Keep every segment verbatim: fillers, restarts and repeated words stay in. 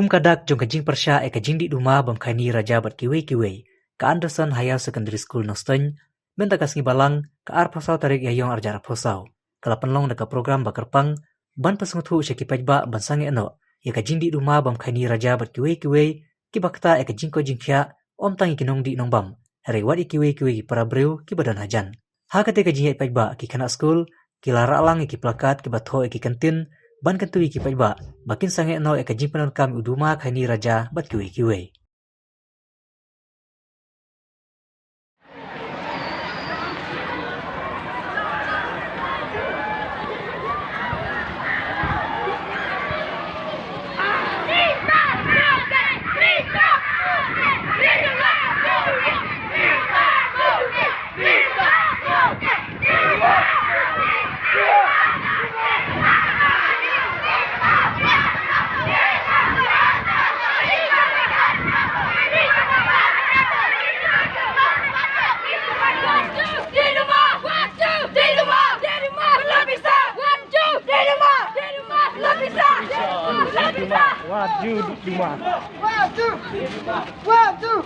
Ka dak jong ka jingpyrshah ïa ka jingdih duma bam khaini raja bad kiwei kiwei, ka Anderson Higher Secondary School Nongstoiñ, mynta ka sngi Balang, ka arphew saw tarik Ïaiong arhajar arphew saw, ka la pynlong da ka program ba kyrpang ban pynsngewthuh sha ki paidbah ban sangeh noh ïa ka jingdih duma bam khaini raja bad kiwei kiwei kiba ktah ïa ka jingkoit jingkhiah, ym tang ïa ki nongdih nongbam, hynrei wat ïa kiwei kiwei ki para briew kiba don hajan. Ha kata ka jingïaid paidbah, ki khynnah skul ki la rah lang ïa ki plakat kiba thoh ïa ki kyntien ban kyntu ïa ki paidbah ba kin sangeh noh ïa ka jingpyndonkam ïa u duma khaini raja bad kiwei kiwei. Wajib duma. Wajib duma. Wajib.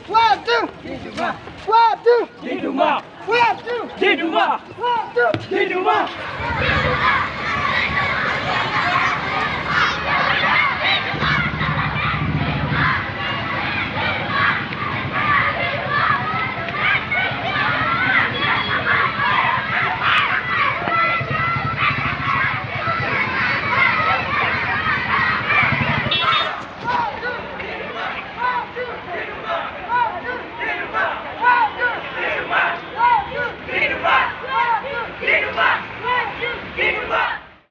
Wajib. Wajib.